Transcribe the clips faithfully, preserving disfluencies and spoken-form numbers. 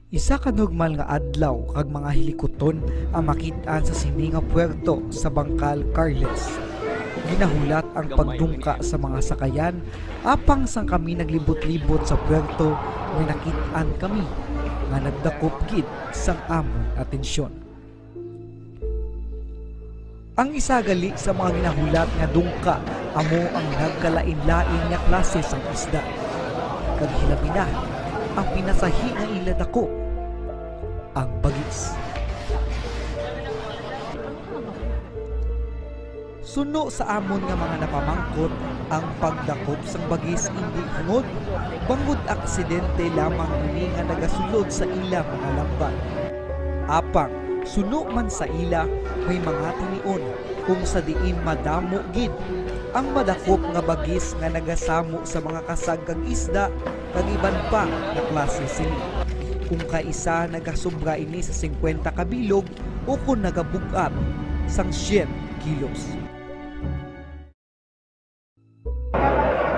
Isa ka normal nga adlaw kag mga hilikuton ang makit-an sa sini nga puerto sa Bangkal, Carles. Ginahulat ang pagdungka sa mga sakayan, apang sang kami naglibot-libot sa puerto, nga nakit-an kami nga nagdakop gid sang amon atensyon. Ang isa gali sa mga ginahulat nga dungka amo ang nagkalain-lain nga klase sang isda, kag hilabi na ang pinasahi nga ila dakop, ang bagis. Suno sa amon nga mga napamangkot, ang pagdakop sang bagis indi hungod, bangod aksidente lamang ini nga nagasulod sa ila mga lambat. Apang, suno man sa ila, may mga tinion kung sa diin madamo gid ang madakop nga bagis nga nagasamo sa mga kasag kag isda kag iban pa nga klase sini. Kung kaisa nagasobra ini sa singkwenta ka bilog ukon nagabug-at sang syen kilos.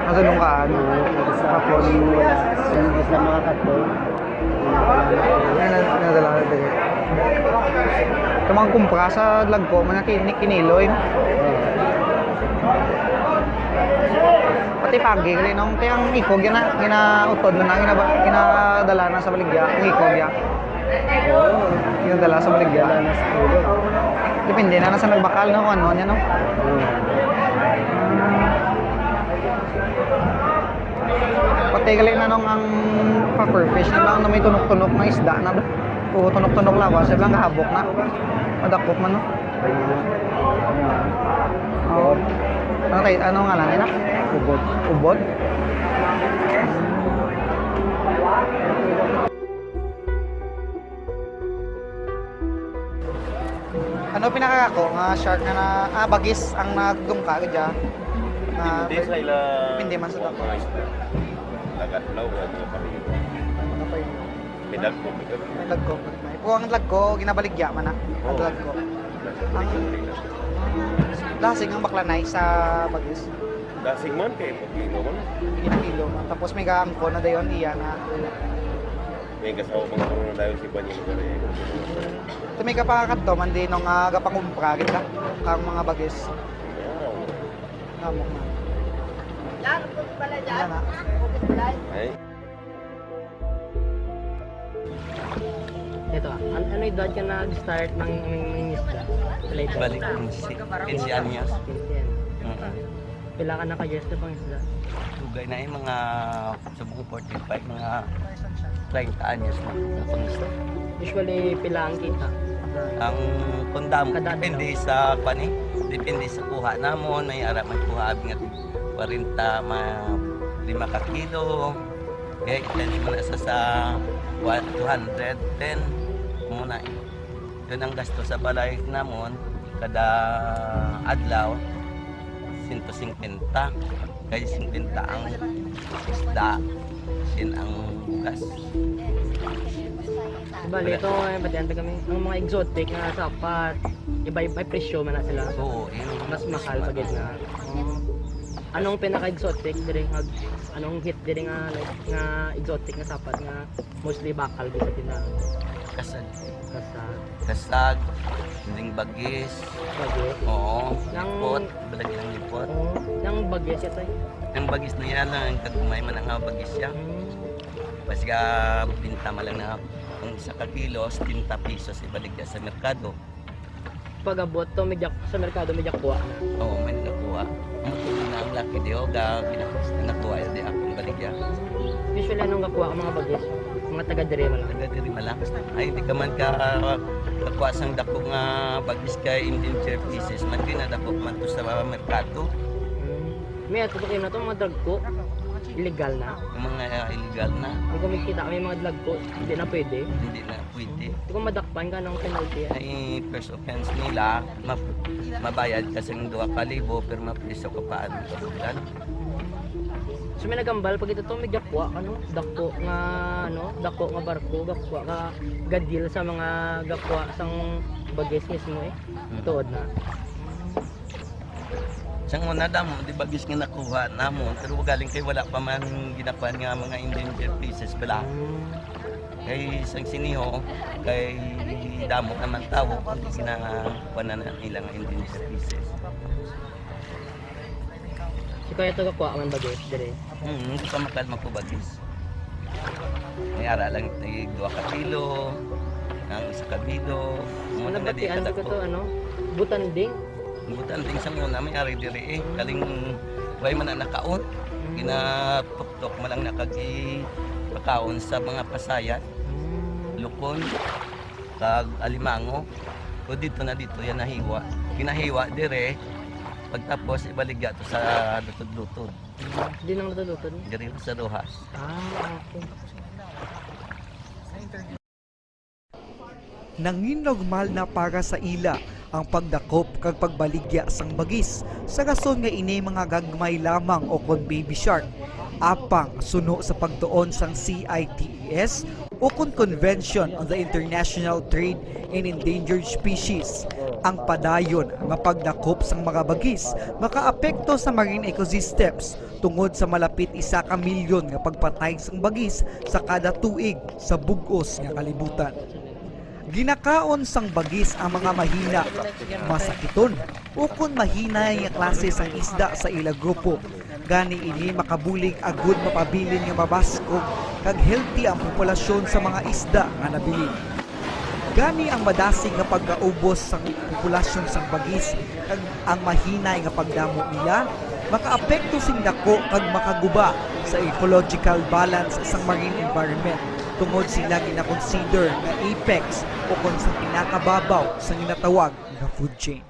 Nasa nung kaan? Tapos, hindi sa mga kato. Ano, nadala ka dali? Sa mga kumpra sa Lagko, mga kini-, kiniloy. Pati pagi, gali, nung kaya ang ikog, gina-, ginautod mo na, ginaba-, ginadala na sa baligya, ang ikog, ya. Yung dala sa baligya. Dala na sa ulo. Depende na, na sa nagbakal, no, kung ano niya, no? Hmm. Pati gali na nung ang puffer fish, na lang na may tunok-tunok na isda na ba? Oo, tunok-tunok lang ba? Sa lang kahabok na. Madakop man, no? Oo. Ano tayo? Ano nga lang, ina? Ubod. Ubod? Ano pinakagako nga shark nga na, ah, bagis ang nagdungka gid siya? Ah, depende sa ila. Depende man sa dako. Mga isda. Lagat law, mga pariyo. Mga pariyo. May dagko, may dagko. May dagko. Kung ang dagko, ginabaligya man na. Ang dagko. Ang lasing ang baklanay sa bagis. Lasing man kay problema man. Kinakilo man. Tapos may gaangko na dayon iya na. May gasawa mga corona dayon si Banyo. Ito may kapakakadto man din nung, ah, gapangumpra kita kang mga bagis. Wow. Ngamok na. Yan, okay pala dyan. Yan, ah. Ay. Ito, ah, an-, ano edad ka nag-start ng, ng, ng isda? Pila edad? Balik kung si, quince anyos. Quince anyos. Mm-mm. Pila ka na ka years na pang isda? Dugay na eh, mga subong forty-five, mga treinta anyos na ang pang isda. Usually, pila ang kita? Ang kundam, kada adlaw? Depende sa kwan eh. Depende sa kuha namon. May ara may kuha abi nga kwarenta, ma-, lima ka kilo. Okay, times mo na sa, sa wa-, two hundred ten, muna eh. Yun ang gasto sa balay namon, kada adlaw, sento singkwenta. Kay singkwenta ang isda, sin ang bugas. Bali, ito, eh, pati ang taga-, ang mga exotic nga sapat, iba-iba presyo man na sila. Oo, yun. Mas mahal pa gid na. Oh. Anong pinaka-exotic diri nga, anong hit diri nga, like, nga exotic nga sapat nga mostly bakal gid sa tindahan? Kasag. Kasag. Kasag, ding bagis. Bagis? Oo, nang lipot, balagi ng lipot. Oo, nang bagis ito eh. Ang bagis na yan lang, ang kagumay man ang bagis siya. Hmm. Basta binta man lang na ang isa ka kilo, setenta pesos, ibalik ka sa merkado. Pag-abot to, may jak-, sa merkado may jakwa na. Oo, may nakuha. Ang tuloy na ang laki di, oh, ga-, ginakuha, nakuha yun di akong baligya. Usually, anong gakuha ang mga bagis? Mga taga diri man lang. Taga diri man lang. Ay, hindi ka man ka, kakuha sang dako nga bagis kay endangered species man, di na dako man to sa merkado. Hmm. May ato pa kayo na to, mga dagko. Illegal na. Ang mga, ah, illegal na. Hindi ko makita, may mga dagko. Hindi na pwede. Hindi na pwede. Hindi ko madakpan ka ng penalty. Ay, first offense nila, ma-, mabayad ka sa duha ka libo, pero mapriso ka pa, ano, sa bulan. So, may nagambal, pag ito to, may gakwa, ano, dako nga, ano, dako nga barko, gakwa ka, gadil sa mga gakwa sang bagis mismo, eh. Mm. Tuod na. Sang una damo, di bagis nga nakuha namon, pero galing kay wala pa man ginakuha nga mga endangered species bala. Kay sang siniho, kay damo naman tawo, kung di ginakuha na nila nga endangered species. Si Kuya to kakuha man bagis diri. Hmm, hindi pa makal magkubagis. May ara lang tig dua ka kilo, ang isa ka kilo. Ano ba ti ano ko to ano? Butanding. Butan din sa muna may ari diri eh. Kaling way man na nakaon. Ginatuktok man lang nakagi pakaon sa mga pasayan, lukon, kag alimango. O dito na dito yan nahiwa. Ginahiwa dire. Pagtapos ibaligya to sa lutod-lutod. Di nang lutod-lutod. Diri sa Rojas. Ah, okay. Nangin normal na para sa ila ang pagdakop kag pagbaligya sang bagis sa rason nga ini mga gagmay lamang o kon baby shark. Apang suno sa pagtuon sang C I T E S o kon Convention on the International Trade in Endangered Species, ang padayon nga pagdakop sang mga bagis makaapekto sa marine ecosystems tungod sa malapit isa ka milyon nga pagpatay sang bagis sa kada tuig sa bug-os nga kalibutan. Ginakaon sang bagis ang mga mahina, masakiton, ukon mahinay nga klase sang isda sa ila grupo. Gani ini makabulig agud mapabilin nga mabaskog kag healthy ang populasyon sa mga isda nga nabilin. Gani ang madasig nga pagkaubos sang populasyon sang bagis kag ang mahinay nga pagdamo nila makaapekto sing dako kag makaguba sa ecological balance sang marine environment tungod sila ginakonsider nga apex o kon sa pinakababaw sa ginatawag nga food chain.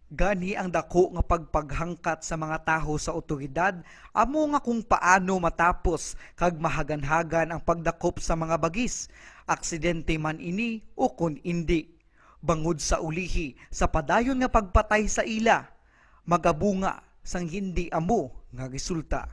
Gani ang dako nga pagpaghangkat sa mga taho sa awtoridad amo nga kung paano matapos kag mahaganhagan ang pagdakop sa mga bagis, aksidente man ini o kon indi. Bangod sa ulihi sa padayon nga pagpatay sa ila, magabunga sang hindi amo nga resulta.